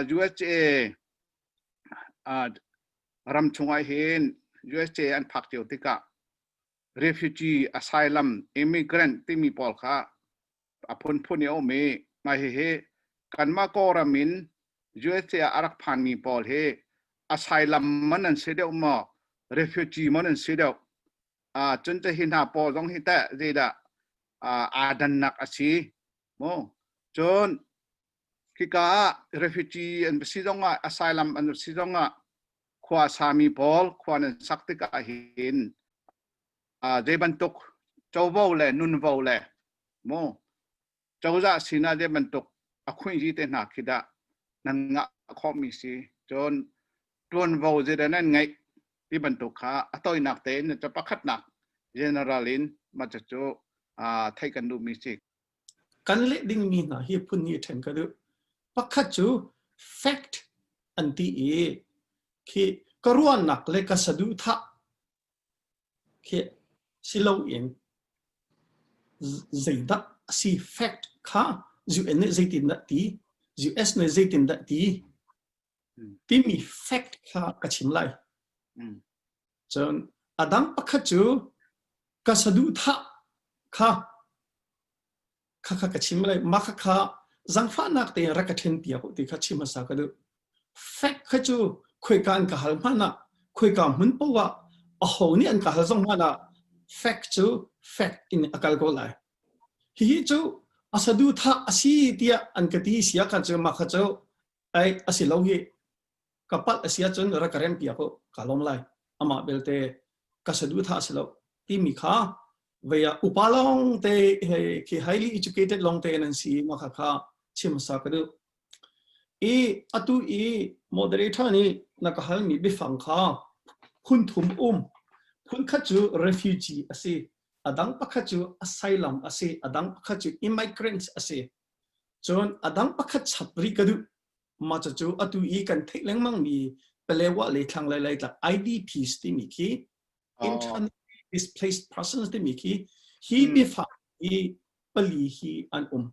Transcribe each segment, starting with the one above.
USA ram chungah hin USA an phak cio tikah refugee, asylum, immigrant timi pawl kha a phunphun i a um i mah hihi kanmah Kawlram in USA ah a rak phanmi pawl hi asylum man an si deuh maw refugee man an si deuh cun te hi hna pawl zong hi teh zeidah aa dannak a si mu cun khika ah refugee an si zong ah asylum an si zong ah khua sami pawl khua nan sak tikah hin zei bantuk covo le nunvo le mu cozah sinah zei bantuk a khuinzi te hna khi dah nan ngah khawhmi si cun tuanvo zeidah nan ngeih ti bantuk kha a toinak tein cu pakhatnak general in mah cu theih kan duhmi si. Kan leh dingmi hna hi phun nih ṭhen ka duh. Pakhat cu fact an ti i khi ka ruahnak le ka saduhthah khi si loin zeidah a si fact kha UN nih zeitindah ti US nih zeitindah ti timi fact kha ka chim lai. Cun a dang pakhat cu ka saduhthah kha kha kha ka chim lai mah kha kha zangfahnak tein rak ka ṭhen piak u ti kha chim hmasa ka duh. Fact kha cu khoika an ka hal hmanh ah khoika hmun paoh ah aho nih an ka hal zong hmanh ah fact cu fact in a kal ko lai. Hihi cu a saduhthah a si tiah an ka ti sia khan cu mah kha cu ai a si lo hi ka palh a si ahcun rak ka rem piak u ka lawm lai amah belte ka saduhthah a si lo timi kha vei ah upa lawng te khi highly educated lawng te nan si ma kha kha chim sa ka duh i atu i moderator nih na ka halmi biafang kha phun thum um phun khat cu refugee a si a dang pakhat cu asylum a si a dang pakhat cu immigrants a si Cun a dang pakhat chap rih ka duh. Mah cucu atu i kan theih lengmang mi Palewa le thlanglei Laitlak IDPs timi khi internally displaced persons timi khi hi biafang hi pali hi an um.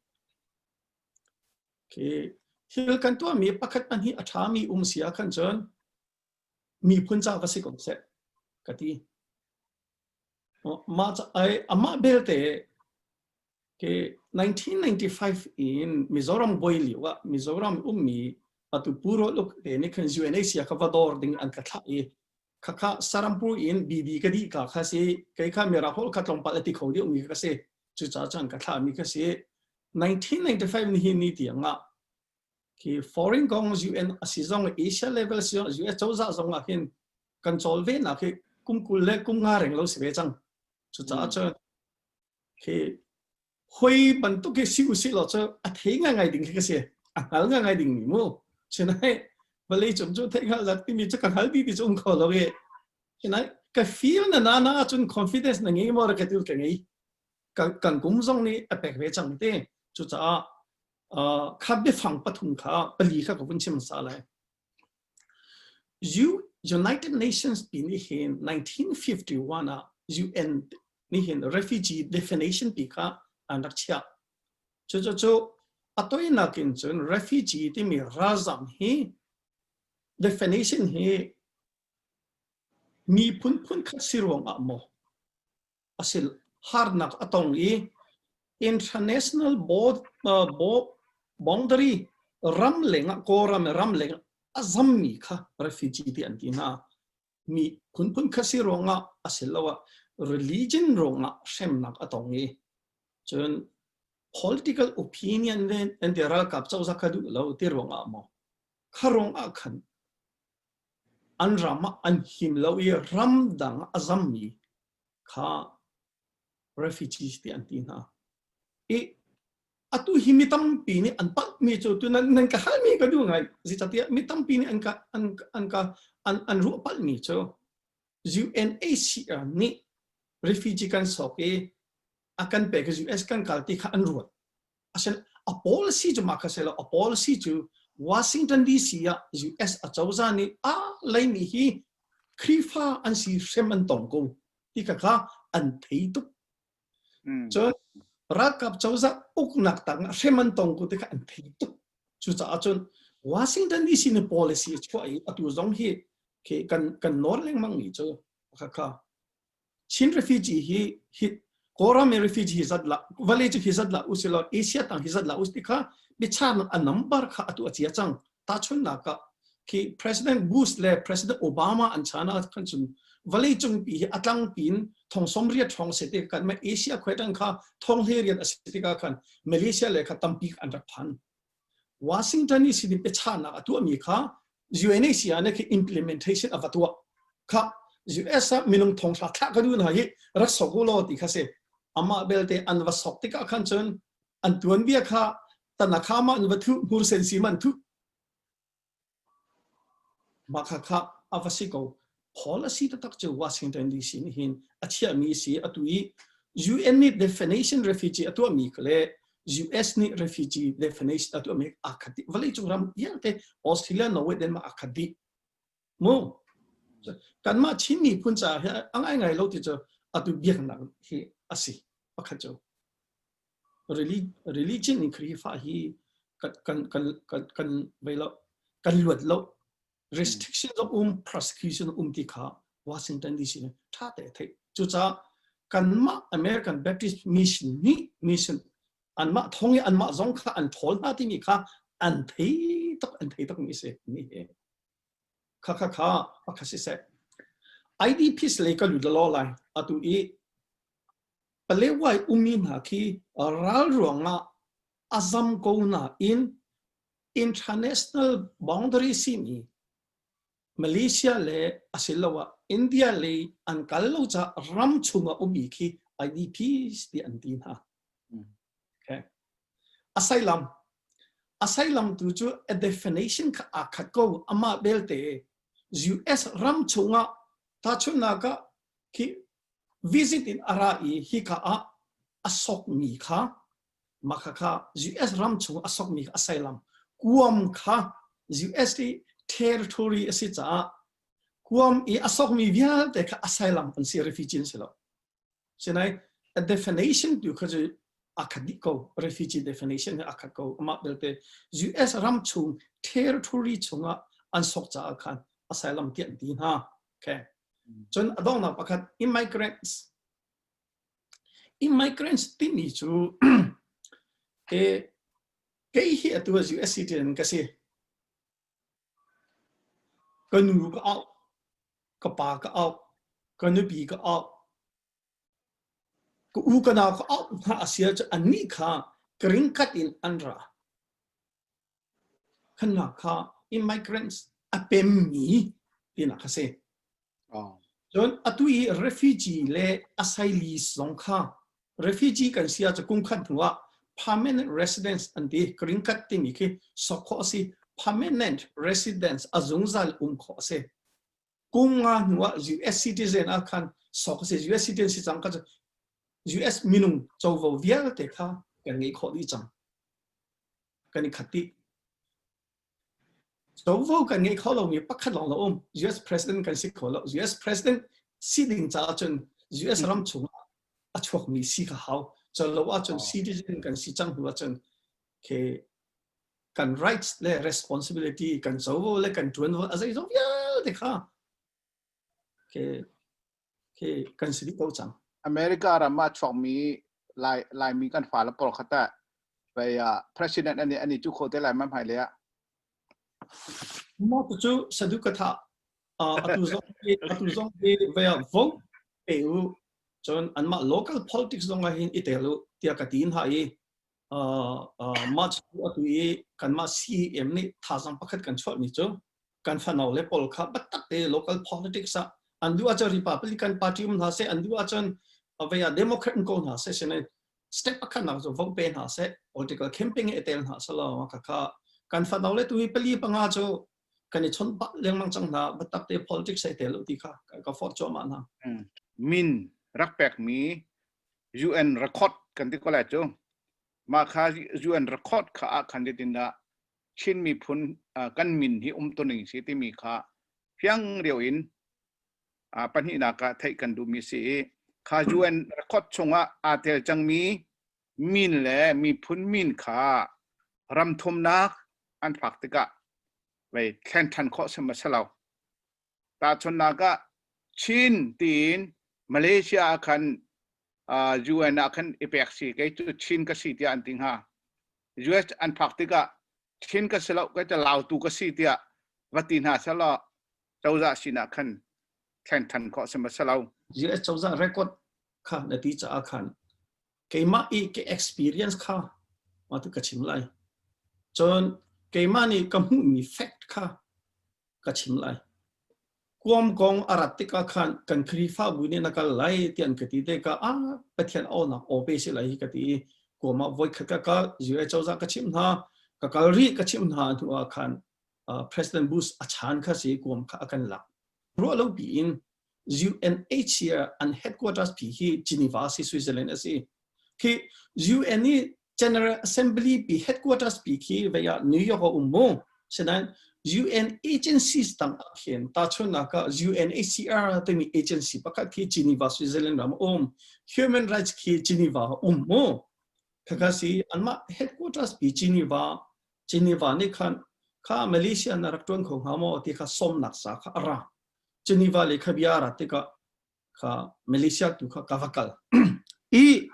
Okay. Thil kan tuahmi pakhat pahnih a ṭhami um si ah khan cun miphun ca ka si ko seh ka ti. Mah amah belte Ke 1995 in Mizoram buai lio ah Mizoram ummi atu Pu Rualuk te nih khan UNHCR kha va dawr ding an ka thlah i khakha Sarampur in BD ka dih ka kha si kei kha Mira hol kha tlawmpal a ti kho deuh mi ka si cucaah cun ka thlah mi ka si 1995 ni hi ni tiang ah khi foreign kong UN a si zong Asia level si zong US cozah zong ah hin kan cawl ve nak hi kum kul le kum nga reng lo si ve cang cucaah cun Khi hoi bantuk hi si usih law cu a thei ngaingai ding khi ka si. A hngal ngaingai ding mi mu. Sinai vawlei cung cu theih hngalh zat timi cu ka hngal ti ti cu um kho lo i. Sinai ka feel na na na ahcun confidence na ngei maw ka til ka ngei. Kan kum zong nih a pek ve cang te. Cucaah kha biafang pathum kha pali kha ka vun chim sa lai. United Nations pi nih hin 1951 ah UN nih hin refugee definition pi kha an rak chiah. Cucu a toinak in cun refugee timi ralzam hi definition hi miphun phunkhat si ruangah maw a si harnak a tong i international board, uh, boundary ram lengah Kawlram ram lengah a zammi kha refugee ti an ti hna mi phunphun kha si ruangah a si lo ah religion ruangah hremnak a tong i cun political opinion le an ti ralkap cozah kha duh lo ti ruangah maw kha ruangah khan an ram ah an him lo i ramdang a zammi kha refugees ti an ti hna. I atu hi mi tampi nih an palhmi cu tu nan, nan ka halmi ka duh ngai zeicahtiah mi tampi nih an ka an, an ka an, an ruah palhmi cu UNHCR nih refugee kan sok i a kan pek US kan kal ti kha an ruat Asin a policy cu mah kha si lo a policy cu Washington DC ah US acozah nih a leimi hi Khrihfa an si hrem an tong ko ti kha kha an thei tuk. Cun ralkap cozah uknak tang ah hrem an tong ko ti kha an thei tuk. Cucaah cun Washington DC ni policy chuah i atu zong hi khi kan kan nawl lengmang mi cu kha kha Chin refugee hi hi Kawlram i refugee hi zat la vale cu hi zat la usilaw Asia tang hi zat la us ti kha biachan a number kha atu a chia cang tahchunnak ah khi President Bush le President Obama an chan ah khan cun vale cung pi hi atlang pin thong som riat thong se te kan ma Asia khoi tang kha thong hle riat a si tikah khan Malaysia le kha tampi an rak phan Washington DC nih biachahnak a tuahmi kha UNHCR nih khi implementation a va tuah. Kha US ah minung thonghra thlah ka duh hna hi rak sok u law ti kha si. Amah belte an va sok tikah khan cun an tuanbia kha tanakhama an va thuh hmursen sim an thuh. Mah kha kha a va si ko. Policy taktak cu Washington DC nih hin a chiahmi si atu i UN nih definition refugee a tuahmi kha le US nih refugee definition a tuahmi aa khat dih. Vawleicung ram vialte Australia, Norway, Denmark aa khat dih. Mu kanmah Chin miphun caah hi a ngaingai lo ti cu atu biaknak hi a si pakhat cu. Religion in Khrihfa hi kan kan kan kan kan vei lo kan luat lo restriction zong um prosecution um ti kha Washington DC nih tha te theih cucaah kanmah American Baptist Mission nih mission anmah thong i anmah zong kha an ṭhawl hna timi kha an thei tak an thei tak mi si ni hi kha kha kha pakhat siseh IDPs lei ka lut law lai atu i Palewai ummi hna khi ral ruangah a zam ko nain international boundary simi Malaysia le asiloah India lei an kal lo caah ram chungah ummi khi IDPs ti an ti hna. Okay. Asylum. Asylum tu cu a definition kha aa khat ko. Amah belte US ram chungah tahchunhnak ah khi visit in a ra i hika ah a sokmi kha mah kha US ram chung a sokmi kha asylum kuam kha US i territory a si caah kuam i a sokmi vialte kha asylum an si refugee an si lo sinai a definition tu kha cu a khat dih ko refugee definition hi a khat ko amah belte US ram chung territory chungah an sok caah khan asylum tiah an ti hna okay Cun a donghnak pakhat immigrants. Immigrants timi cu e, kei hi atu ah US citizen ka si. Ka nu ka auh, ka pa ka auh, ka nupi ka auh, ka u ka nau ka auh hna a si ahcun annih kha ka ringkat in an ra. Khannak kha immigrants a pemmi tinak a si. Cun atu i refugee le asylees zong kha refugee kan si ahcun kum khat hnu ah permanent residence an ti green card timi khi sok khawh a si permanent residence a zungzal um khawh a si kum nga hnu ah US citizen ah khan sok a si US citizen si cang ka US minung covo vialte kha kan ngeih khawh dih cang kan i khat dih. Covo kan ngei kho lomi pakhat lawng lo um. US president kan si kho lo. US president si ding caah cun US ram chungah a chuakmi si ka hau. Cu lo ahcun citizen kan si cang hnu ahcun ke kan rights le responsibility kan covo le kan ṭuanvo a zeizong vialte kha ke khi kan si dih ko cang. America ram ah chuakmi Lai Laimi kan fale pawl kha tah pei ah president ani ani cu kho te lai ma hmai le ah Mo tu cu sadu ka tha atu zong atu zong hi vea vote pe u cun anmah local politics zong ah hin i tel u tiah ka tin ha i March atu i kanmah CEM nih thazang pakhat kan chuahmi cu kan fano le pawl kha biatak te local politics ah an duh ahcun Republican Party um hna seh an duh ahcun vei ah Democrat um ko hna seh sinain step pakhat nak cu vote pe hna seh political campaign i tel hna selaw kha kha kan fano le tu hi pali panga cu kan i chawnh pah lengmang cang hna biatak te politics ai tel ti kha ka forh cuahmah hna min rak pekmi UN record kan ti ko lai cu mah kha UN record kha ah khan dah Chin miphun kan min hi um tuning si timi kha fiang rio in pahnihnak ah theih kan duhmi si i kha UN record chungah aa tel cangmi min le miphun min kha ram thumnak an phak tikah. Vei thlen ṭhan khawh si ma si lo. Tahchunhnak ah Chin tiin Malaysia ah khan UN ah khan i pek si kei cu Chin ka si tiah an ti hnga. US an phak tikah Chin ka si lo kei cu Lautu ka si tiah va ti hna selaw cozah sinah khan thlen ṭhan khawh si ma si lo. US cozah record kha na ti caah khan keimah i ka experience kha mah tu ka chim lai. Cun keimah nih ka hmuhmi fact kha ka chim lai. Kuam kong a rat tikah khan kan Khrihfabu nih na kal lai tiah an ka ti tikah ah Pathian aunak aw pe si lai hi ka ti i kuam ah voikhat ka kal US cozah ka chimh hna ka kal rih ka chimh hna hnu ah khan President Bush a chan kha si kuam kha a kan lak. Ruah lo piin UNHCR an headquarters pi hi Geneva si Switzerland a si. Khi UN i General Assembly pi headquarters pi khi vei ah New York a um mu. Senain UN agencies tang ah khin tahchunhnak ah UNHCR timi agency pakhat khi Geneva Switzerland ram a um. Human rights khi Geneva a um mu. Khakha si anmah headquarters pi Geneva Geneva nih khan kha Malaysia na rak tuan kho hnga maw ti kha sawmnak sa kha a ra. Geneva le kha bia rat tikah kha Malaysia tu kha ka va kal. I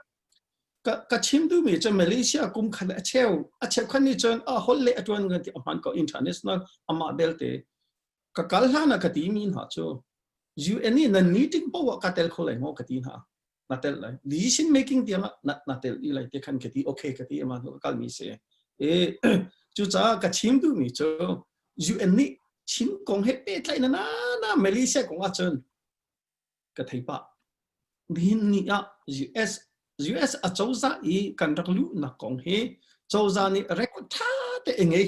ka, ka chim duhmi cu Malaysia kum khat a cheu a cheu khan nih cun a holh le a tuan ngan ti a hman ko international amah belte ka kal hlan ah ka ti mi hna cu UN i nan meeting poah ka tel kho lai maw ka ti hna na tel lai decision making tiang ah na, na tel i lai te khan ka ti okay ka ti ama ka kal mi si e cucaah ka chim duhmi cu UN nih Chin kong he pehtlaih na na Malaysia kong ahcun ka thei pah nihin ni ah US US acozah i kan rak luhnak kong hi cozah nih record tha te ngei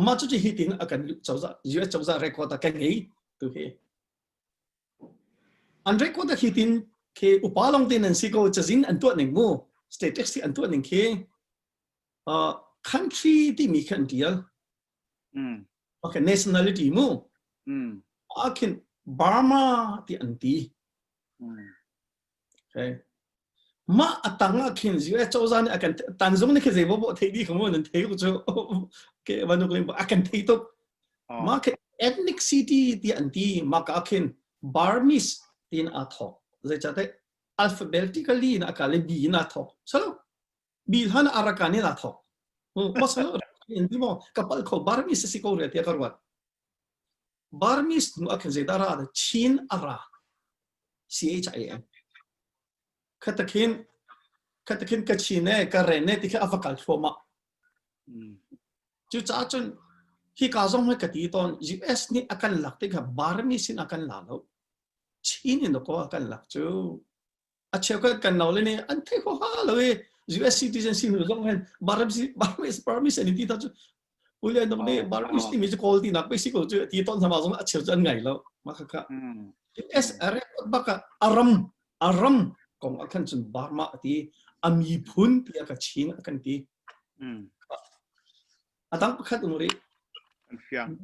mah cu hi tin a kan luh cozah US cozah record a kan ngei tu hi An record khi tin khi upa long tin an si ko cazin an tuah ning mu statistics an tuah ning khi uh, country timi khi an tial mm. okay nationality mu mm. ah khin Burma ti an ti mm. okay mah a tang ah khin US cozah nih a kan tanzung nih khi zei bo thei di khamu nan thei ko cu ke banuk ling a kan thei tuk mah khi ethnic city ti an ti mah ka khin Burmese tin a thok zeicate alphabetically na ka le B in a thok salo B hlan Arakan in a thok ma salo in ti mo kapal kho Burmese si ko re ti ka ruat Burmese nu a khin zeidah ra da Chin a ra C H I N khatakhin khatakhin ka chin e ka ren e ti kha a va kal thluahmah cucaah cun hi ka zong hi ka ti tawn US nih a kan lak tikah Burmese in a kan la lo Chin in ko a kan lak cu a cheukhat kan no le nih an thei huaha lo i US citizen si hnu zong hin Burmese Burmese Burmese an ti ta cu Ulian dong nih Burmese timi cu kawl ti nak pe si ko cu ti ton sama zong a cheu cu an ngai lo ma kha kha US record baka aram aram kong a khan cun Burma ti a miphun ti a ka chin a kan ti a dang pakhat um rih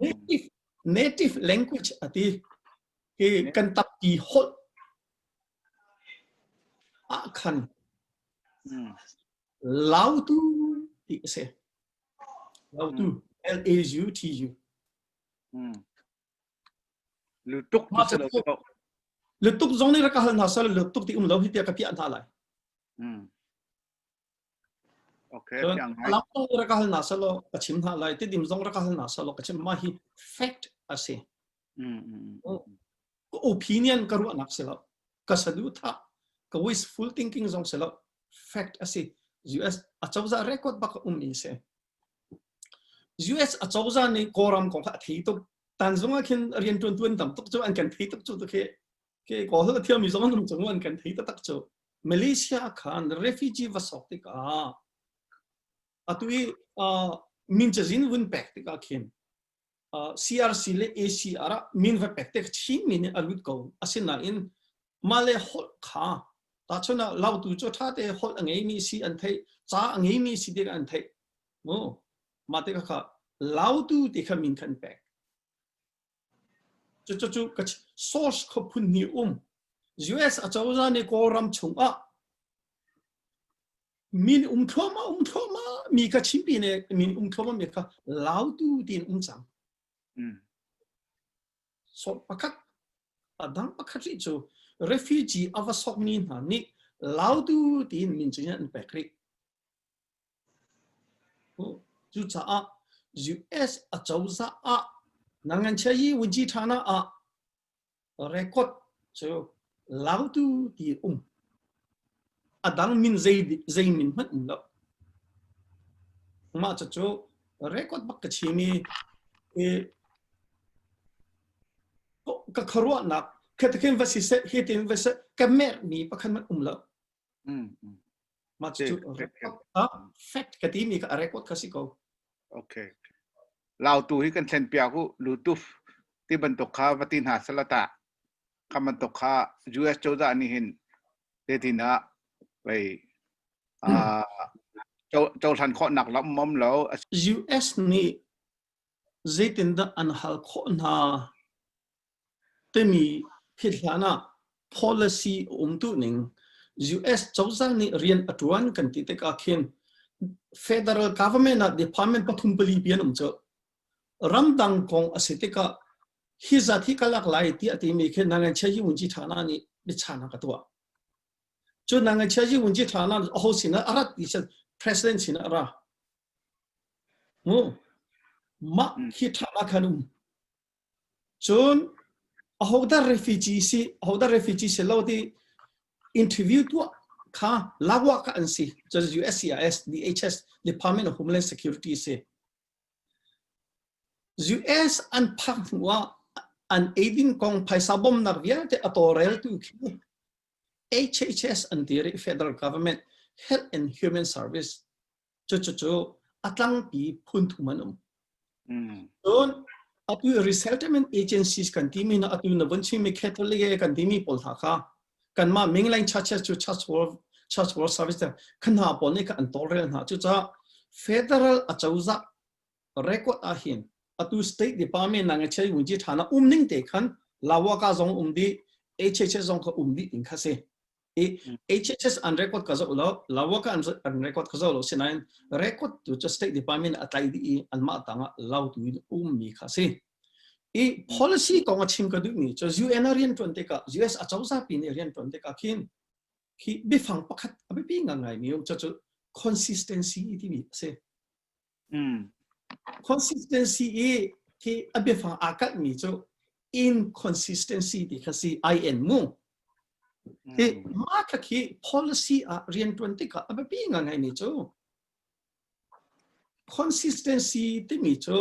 native native language ati hi kan tappi holh ah khan Lautu ti a si. Lautu L A U T U. Lutuk ti si lo ko. Lutuk zong nih rak ka hal hna sal lutuk ti um lo hi tiah ka piah hna lai. Okay, fiang ngai. Lam zong rak ka hal hna salo ka chim hna lai. Tidim zong rak ka hal hna salo ka chim ma hi fact a si. Ka opinion ka ruahnak si lo. Ka saduhthah, ka wishful thinking zong si lo. Fact a si. US acozah record bak a um mi si. US acozah nih Kawlram kong kha a thei tuk. Tanzung ah khin rian tuan tuan tam tuk cu an kan thei tuk cu tu khi ke kawl a thiam mi zong an um cung an kan thei taktak cu. Malaysia khan refugee va sok tikah atu i min cazin vun pek tikah khin CRC le ACR ah min va pek te Chin mi nih a lut ko. Asinain mah le holh kha tahchun ah Lautu cu ṭha te holh a ngeimi si an theih, ca a ngeimi si ti an theih. Mu mah te kha Lautu ti kha min kha an pek. Cu cu cu source kho phun hnih um. US acozah nih Kawlram chungah min um thluahmah um thluahmah mi kha Chinpi nih min um thluahmah mi kha Lautu tiin um cang. Sort pakhat a dang pakhat rih cu refugee a va sokmi hna nih Lautu tiin min cu an pek rih. Cucaah US acozah ah nangan chia yi wunci ṭhana ah record cu Lautu ti um. A dang min zei zei min hmanh um lo. Mah cucu record bak ka chim i ka khuaruahnak khatakhin va si seh hitin va seh ka merhmi pakhat hmanh um lo. Mah cucu record kha fact ka timi kha a record kha si ko. Okay. Lautu hi kan thlen piak u Bluetooth ti bantuk kha va ti hna salata kha bantuk kha US cozah nih hin tetin ah wei cohlan khawhnak lam um lo. US nih zeitindah an hal khawh hna timi phit hlan ah policy a um tu ning US cozah nih rian a ṭuan kan ti tikah khin federal government ah department pathum pali pi an um cu. Ramdang kong a si tikah hi zat hi ka lak lai tiah timi khi nangan chia yi wunci ṭha nih biachahnak a tuah. Cu nangan chia yi wunci ṭha na aho sinah a rat ti president sinah a ra. Mu mah hi ṭha khan um. Cun ahodah refugee si, ahodah refugee si lo ti interview tuah kha lawa ka an si. Cu USCIS, DHS, Department of Homeland Security si. US an phak hnu ah an eidin kong phaisa bawmhnak vialte a tawlreltu khi HHS an ti rih Federal Government Health and Human Service cucu a tlangpi phun thum an um. Cun atu resettlement agencies kan timi na atu na vun chimmi Catholic e kan timi pawl hna kha kanmah Minglang churches cu church world church world service kha hna pawl nih kha an tawlrel hna cucaah federal acozah record ah hin atu state department na nge chei wunji thana um ning te khan lawaka zong um di HHS zong kha um di ting kha si i HHS an record ka zo lo lawaka an an record ka zo lo sinain record tu chu state department a tlai di i anmah tangah lau tu in um mi kha si i policy kong a chim ka duh mi cu UN a rian tuan tikah US acozah pi nih rian tuan tikah khin khi biafang pakhat a biapi ngai mi um cu cu consistency timi a si Consistency i khi a biafang aa kalhmi cu inconsistency ti kha si IN mu. Hi mah kha khi policy ah riantuan tikah a biapi ngaingaimi cu consistency timi cu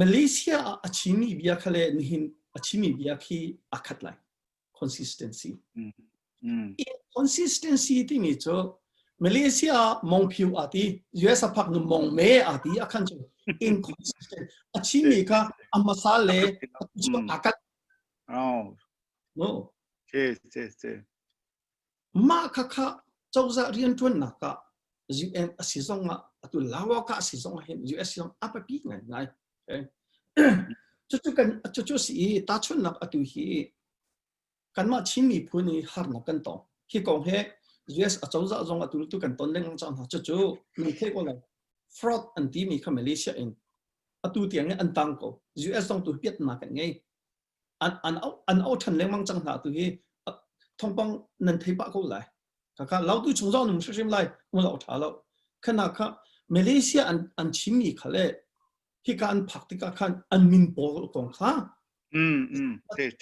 Malaysia ah a chimmi bia kha le nihin a chimmi bia khi aa khat lai. Consistency. Inconsistency timi cu Malaysia ah mongphiu aa ti, US a phak nu mongme aa ti a khan cu inconsistent. A chimmi kha a hmasa le aa kat. Oh. No. Che che che. Mah khakha cozah rianṭuannak ah UN a si zong ah atu Lawaka a si zong ah hin US zong a biapi ngaingai. Cucu kan cucu si i tahchunhnak atu hi kanmah Chin miphun i harnak kan tong. Hi kong he US acozah zong atu tu kan ton lengmang cang hna. Cucu nan theih ko lai. Fraud an timi kha Malaysia in atu tiang in an tang ko. US zong tu piatnak kan ngei. An an an au ṭhan lengmang cang hna tu hi thawngpang nan thei pah ko lai. Kaka lautu chung zong nung hrimhrim lai mu lo ṭha lo. Khana kha Malaysia an an chimmi kha le hika an phak tikah khan an min pawl kong kha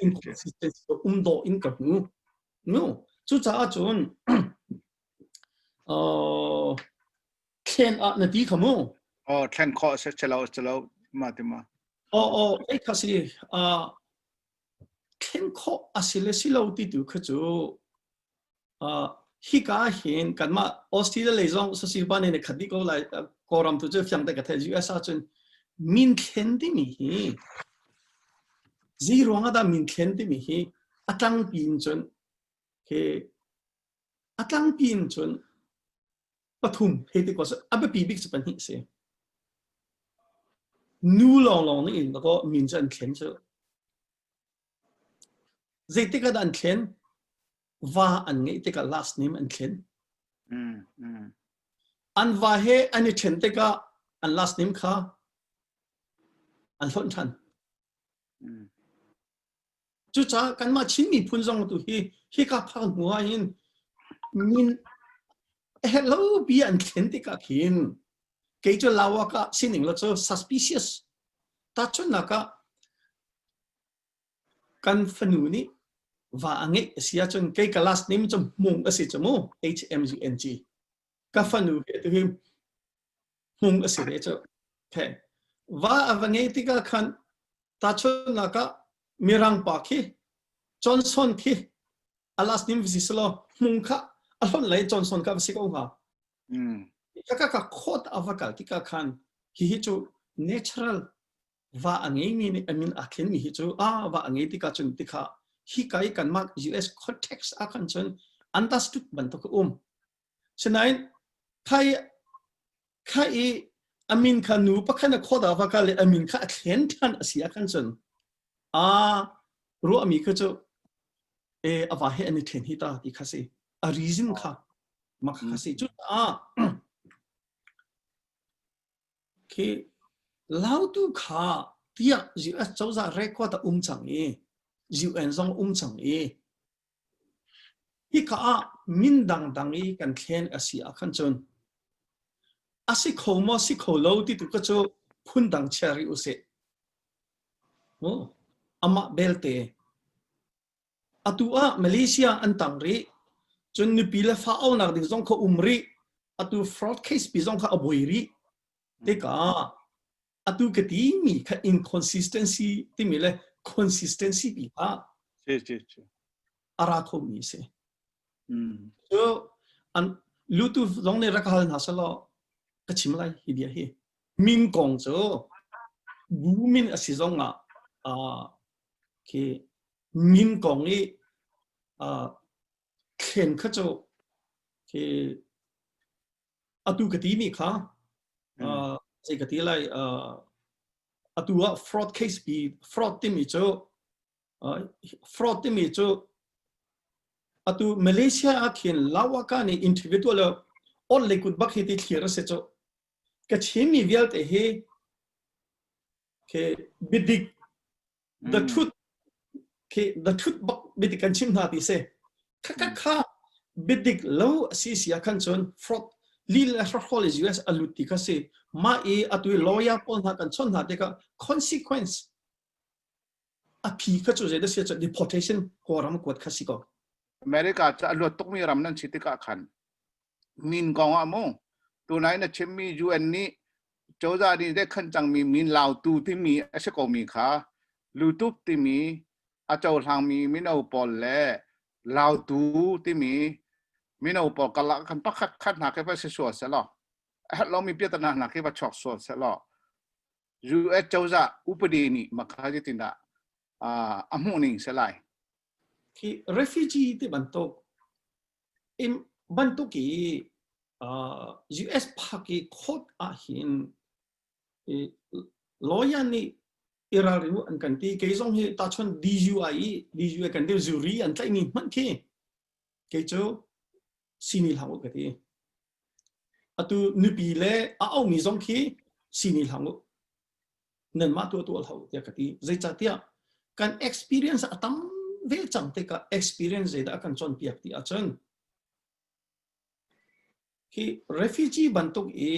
inconsistency um dawh in ka hmu. No. Cucaah cun uh, thlen ah na ti kha mu. Oh, thlen khawh se chelo chelo ma ti ma. Oh oh, ei kha si uh, thlen khawh a si le si lo ti tu kha cu uh, hika hin kanmah Australia lei zong sasipa ne khat dih ko lai Kawlram tu cu fiang te ka thei US ah cun min thlen timi hi zei ruang ah dah min thlen timi hi a tlangpi in cun he a tlangpi in cun pathum hei ti ko a biapi bik cu pahnih si nu lawnglawng nih in ko min cu an thlen cu zeitik ah dah an thlen va an ngeih tikah last name an thlen an va he an i ṭhen tikah an last name kha An hlonh ṭhan. Cucaah kanmah Chin miphun zong tu hi hika phak hnu ah hin min a herh lo bia an thlen tikah khin kei cu lawak ah sining lo cu suspicious tahchunhnak ah kan fanu nih va a ngeih a si ahcun kei ka last name cu Hmung a si cu mu H M U N G ka fanu hi tu hi Hmung a si ve cu okay va a va ngei tikah khan tahchunhnak ah mirang pa khi Johnson khi a last name si selaw Hmung kha a hlonh lei Johnson kha va si ko hnga ka ka ka court a va kal tikah khan hi hi cu natural va a ngeimi nih a min aa thlenmi hi cu a va a ngei tikah cun tikha hi ka i kanmah US context ah khan cun understood bantuk a um. Sinain khai kha i a min kha nu pakhat a khawt ah va kal i a min kha a thlen ṭhan a si ah khan cun a ruahmi kha cu e a va he an i ṭhen hi ta ti kha si a reason kha mah kha si cu ah Khi Lautu kha tiah US cozah record a um cang i UN zong um cang i hika ah min dangdang i kan thlen a si ah khan cun a si kho maw si kho lo ti tu ka cu phun dang chia rih usih. Amah belte Atu ah Malaysia an tang rih. Cun nupi le fa aunak ding zong kha um rih. Atu fraud case pi zong kha a buai rih. Tikah atu ka timi kha inconsistency timi le consistency pi kha a ra khomi a si. Cu an lutu zong nih rak hal hna selaw ka chim lai hi bia hi. Min kong cu bu min a si zong ah khi min kong i thlen kha cu khi atu ka ti mi kha zei ka ti lai atu ah fraud case pi fraud timi cu fraud timi cu atu Malaysia ah khin lawaka nih individual on le kut bak hi ti thlir a si cu ka Chin mi vialte hi khi biadik the truth khi the truth bak biadik kan chim hna ti si kha kha kha biadik lo a si si ah khan cun fraud li le hrahrol is US a lut ti kha si mah i atu i lawyer pawl hna kan chon hna tikah consequence a phi kha cu zei da si cu deportation kawlram kuat kha si ko America cu a luat tukmi ram nan si tikah khan min kong ah mu tunai na chimmi UN nih cozah nih dek khan cangmi min lautu timi a si komi kha lutup timi a cohlangmi mino pawl le lautu timi mino pawl karlak khan pakhat khat hna khi va si sual selaw a herh lomi piatana hna khi va chuak sual selaw US cozah upadi nih makha zeitindah a hmuh ning si lai Khi refugee ti bantuk im bantuk i US phak i court ah hin lawyer nih i ralring an kan ti kei zong hi tahchun DUI i DUI kan ti jury an tlaihmi hmanh khi kei cu sini hlah u ka ti atu nupi le a aumi zong khi sini hlah u nanmah tuah tuah hlah u tiah ka ti zeicahtiah kan experience a tam ve cang tikah experience zeidah a kan cawnpiak ti ahcun hi refugee bantuk i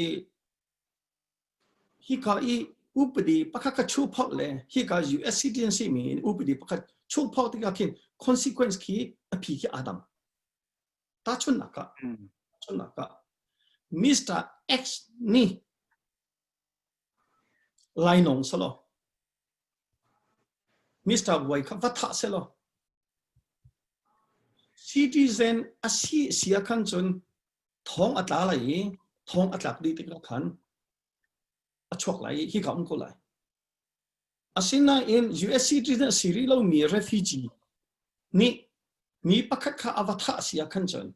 hika i upadi pakhat kha chu phawt le hika US citizenship mi in upadi pakhat chu phawt tikah khin consequence khi a phi khi aa dang tahchunhnak ah tahchunhnak ah Mr. X nih Lainawng selaw Mr. Y kha va thah selaw citizen a si si ah khan cun thong a tla lai i thong a tlak dih tikah khan a chuak lai i hika um ko lai. Asinain US citizen a si rih lomi refugee nih mi pakhat kha a va thah si ah khan cun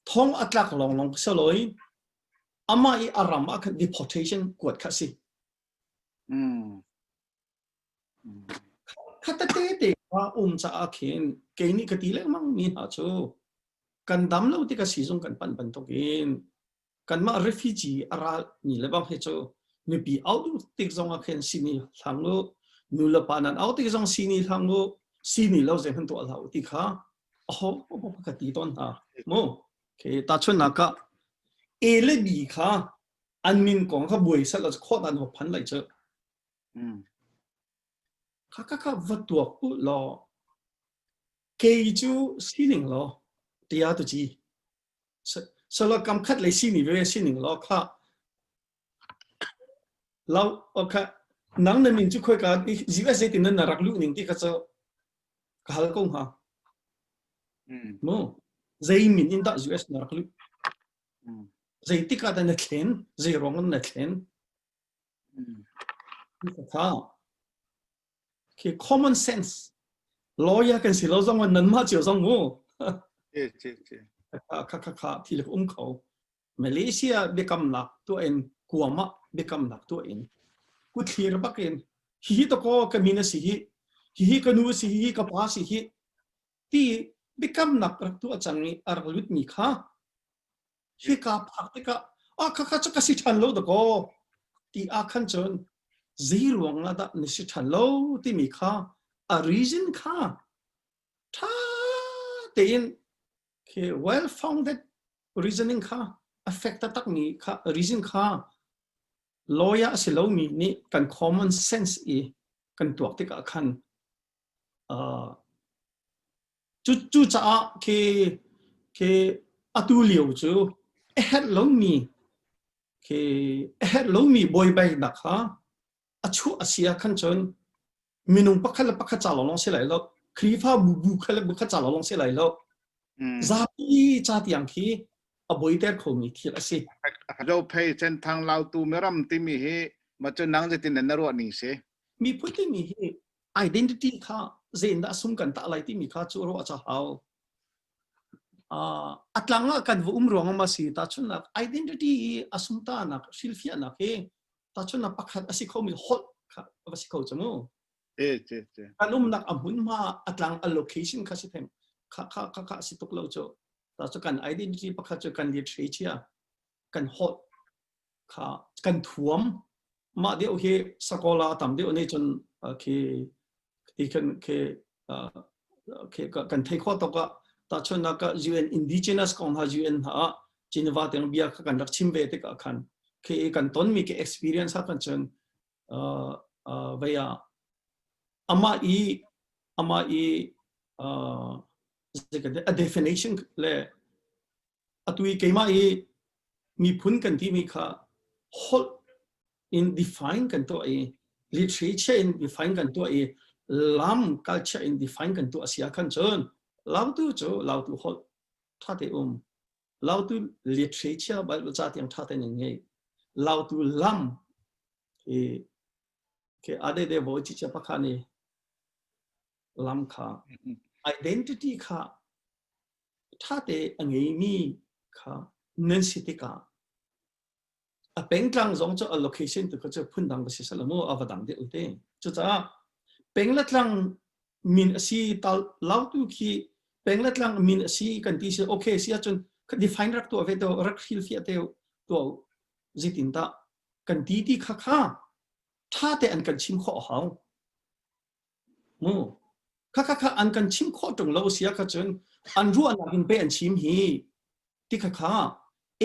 thong a tlak lawnglawng selaw amah i a ram ah khan deportation kuat kha a si. Kha tete te kha um caah khin kei nih ka ti lengmang mi hna cu kan dam lo tik a sizung kan panh bantukin kanmah refugee a ral mi le bang hi cu Mipi au duh tik zong ah khin sini hlang u, nu le pa nan au tik zong sini hlang u, sini lo zei hmanh tuah hlah u ti kha aho ka ti tawn hna. Mu. Okay, tahchunhnak ah A le B kha an min kong kha buai sal lo khawt an phan lai cu. Kha kha kha va tuak u law kei cu sining law tia tu ci sala kam khat lei sini ve sining law kha lau okay nang na min cu khoi ka USA tin na rak lu ning ti kha cu ka hal ko hnga mu zei min in dah US na rak lu zei tikah dah na thlen zei ruang na thlen Kha khi common sense lawyer kan si lo zong nanmah cio zong mu. Kha kha kha thil um kho. Malaysia biakamnak tuah in kuam ah biakamnak tuah in kuthlir bak in hihi to ko ka min a si hi hihi ka nu a si hi ka pa si hi ti biakamnak rak tuah cang i a rak lut mi kha hika phak tikah ah khakha cu ka si ṭhan lo dakaw ti ah khan cun zei ruang ah dah na si ṭhan lo timi kha a reason kha ṭha tein khi well founded reasoning kha affect taktakmi kha reason kha lawyer a si lomi nih kan common sense i kan tuak tikah khan uh, Cu cucaah khi khi atu lio cu a herh lomi khi a herh lomi buaibainak kha a chuah a si ah khan cun minung pakhat le pakhat ca lawnglawng si lai lo Khrihfabu bu khat le bu khat ca lawnglawng si lai lo zapi ca tiang khi a buaiter khomi thil a si. Zophei Senthang Lautu Miram timi hi ma cu nang zeitin na ruah ning si? Miphun timi hi identity kha zeiindah sung kan tah lai timi kha cu ruah ca hau. Uh, a tlang ah kan va um ruang ma si tahchunnak identity i a sungtanak hrilhfiahnak hi tahchunnak pakhat a si khomi holh kha va si kho chamu e che che kan umnak a hmunhma a tlang a location kha si them kha kha kha kha si tuk lo chu ta chu kan identity pakhat chu kan literature kan holh kha kan thuam mah deuh hi sakola tam deuh nih cun khi ti khan khi khi kan thei kho tok ah tahchunhnak ah UN indigenous kong ha UN ha Geneva tiang bia kha kan rak chim ve tikah khan khi kan tonmi ke experience ha kan cun vei ah amah i amah i a definition le Atu i keimah i miphun kan timi kha holh in define kan tuah i literature in define kan tuah i lam culture in define kan tuah si ah khan cun Lautu cu Lautu holh ṭha te um Lautu literature Bible ca tiang ṭha tein in ngei Lautu lam i ke ade de voi chi cha pakha ni lam kha identity kha ṭhate a ngeimi kha nan si tikah a pengtlang zong cu a location tu kha cu phundang va si sala mu a va dang deuh te. Cucaah peng le tlang min a si tal lautu khi peng le tlang min a si kan ti si okay si ahcun define rak tuah ve te rak hrilhfiah te tuah zeitin dah kan ti ti kha kha ṭha te an kan chim khawh a hau. Mu. Kha kha kha an kan chim khawh ṭung lo sia kha cun an ruahnak in pe an chim hi ti kha kha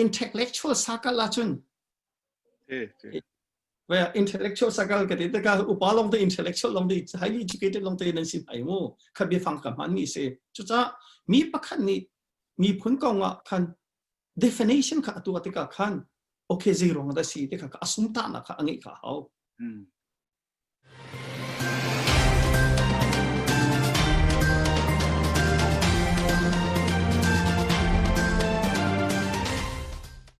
intellectual circle ahcun well intellectual circle ka ti ka upa long te intellectual long te highly educated long te nan si ai mu kha biafang ka hman mi si cucaah mi pakhat nih miphun kong ah khan definition kha atu tikah khan okay zei ruang dah si ti kha a sum ta nak kha a ngeih kha hau.